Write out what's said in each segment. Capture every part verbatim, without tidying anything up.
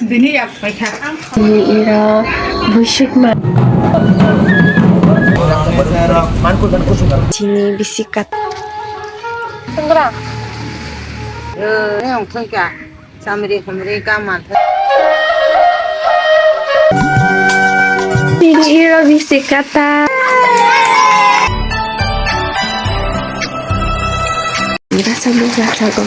Bini yak paikha. Iro buisik ma. Chini bisi kat. Sangra. Eh, yang thangka. Samri hamri ka man. Chini iro bisi kata. Rasa mo rasa ko.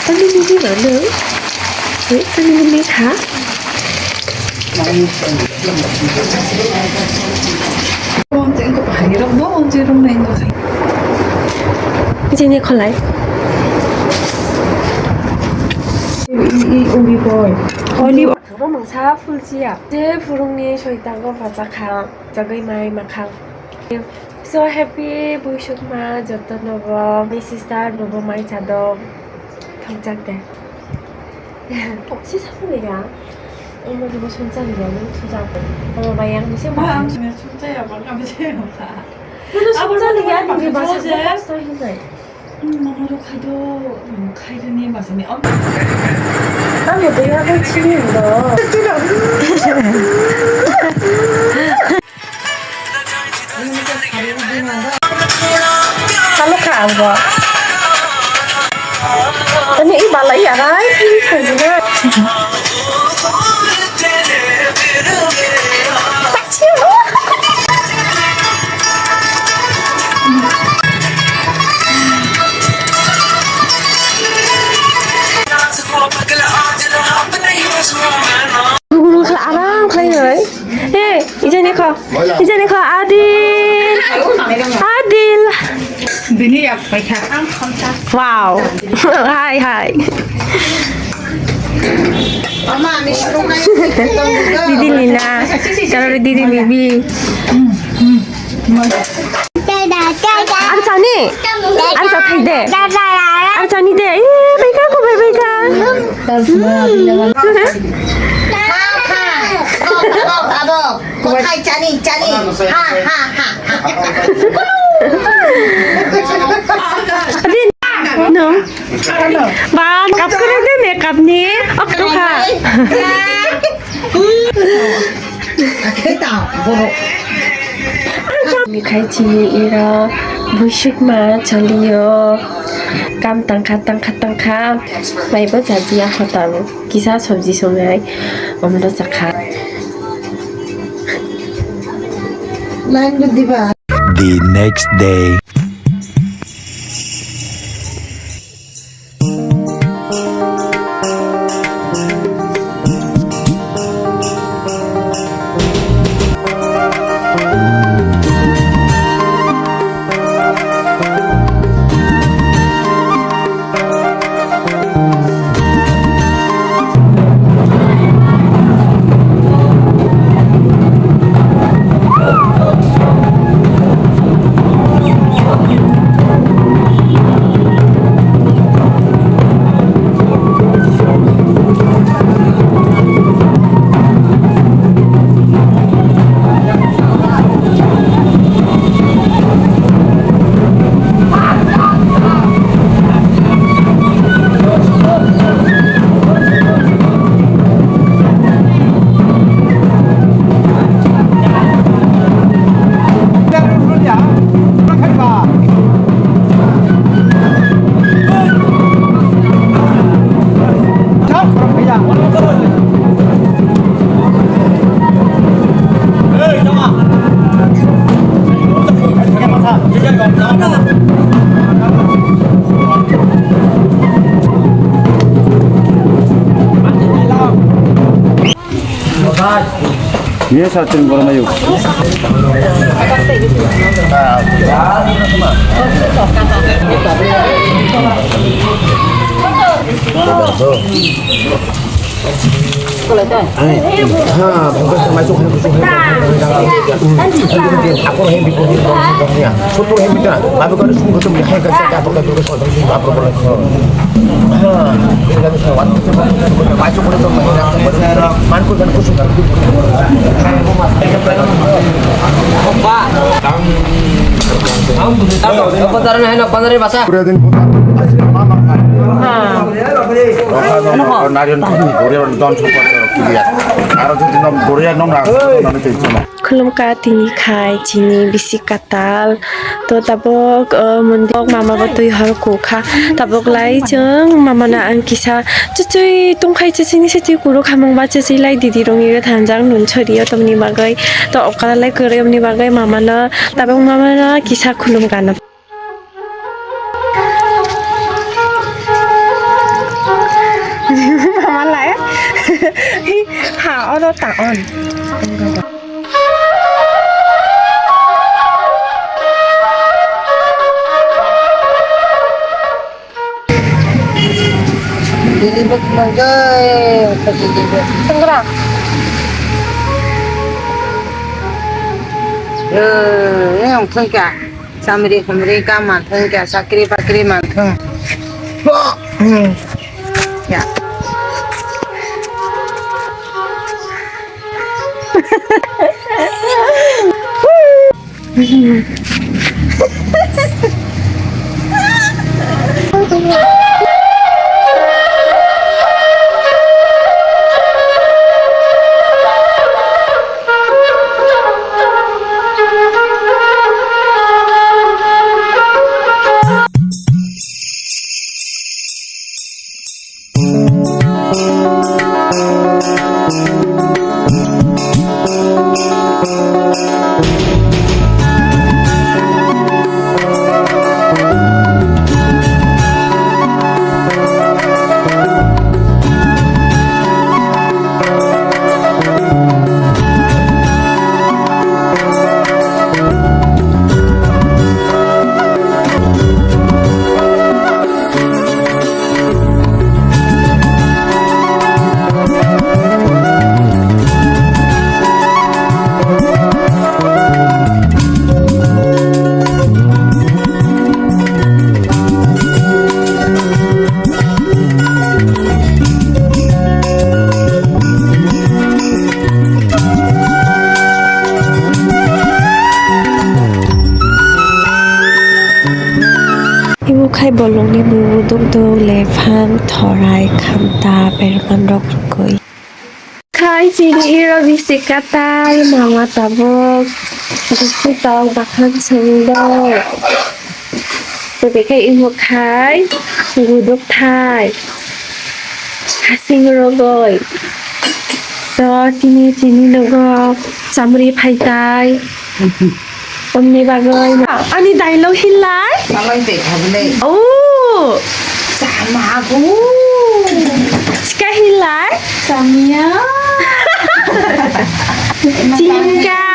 Ani nini mano? Eh, ani nini kha? Jeni kholai. Oli. Thangma mungsa phulchiya. Je phurungni soitango bachakha, jagwi mai makhang. So happy buisukma jotono bo, ni sister bo, bo mai chadok. Thokjak de. Oh, si saphuru ya. Omo bo sunchali ya, nung thujak. Omo bai ang se ba. Ang sunchali ya, ba kami se ba. Nung sunchali ya, nung ba sa. Mama ro khai do, khai do ni masa ni. Ang bo ya ko chini do. Halo kha ang bo. Ani i bala i arai i khai jina. Gugurung khala aram khlai noi. Hey, ijani kho. Ijani kho, Adil. Adil. Bini yak paikha. Wow. Hi, hi. Didi Lina. Chalo, Didi Bibi. Ang sani. Ang sa thai de. Ang sani de. Eh, baika ko bai baika. Ha, ha. Abo, abo, abo. Kothai chani, chani. Ha, ha, ha, ha. Din. No. Ba, kap kare de makeup ni. Okto kha. Mikhai chini iro buisukma chaliyo. Kam tangkha, tangkha, tangkha. Maibo chajiya hotam. Kisa sabji songnai. Omno chakha. Line do diba. The next day. Ye sa chwng borok mayu. Taran hai na banari basa. Pura din buta. Mama khai. Narion kuri don sopor kuri ya. Aro jodi nom kuri ya nom na. Khulumkha tini khai chini bisi katal. To tabok, uh, mondir mama bo twi hor kukha. Tabok lai chwng mama na ang kisa chuchwi tungkhai chuchwi ni chuchwi kuru khamung ba chuchwi lai didi rong ire thanjak nun chori o tongni bagwi. To okala lai kwrwi omni bagwi mama no tabok mama no kisa khulum gana. Mama lai. Ha, oro ta on. Dili bwk mangoi, dili bwk. Tengkra. Eh, eh, ong thoi ka. Samri khumri ka manthung kya, sakri bakri manthung. Bo, hmm. Ya. Imo khai bolongni mui muduk duk, lephang, thorai, khanta, berman rok rwgwi. Khai chini iro bisi katal mama tabuk. Bisi tok bakhang sengdo. Tei khai imo khai guduk thai. Hasing rogoi. To tini chini nogo chamri phaitai. Omni bagoi. Ani dialogue hinlai. Salai de khabile. Oh. Chamagu. Sika hinlai. Samia. Chingka.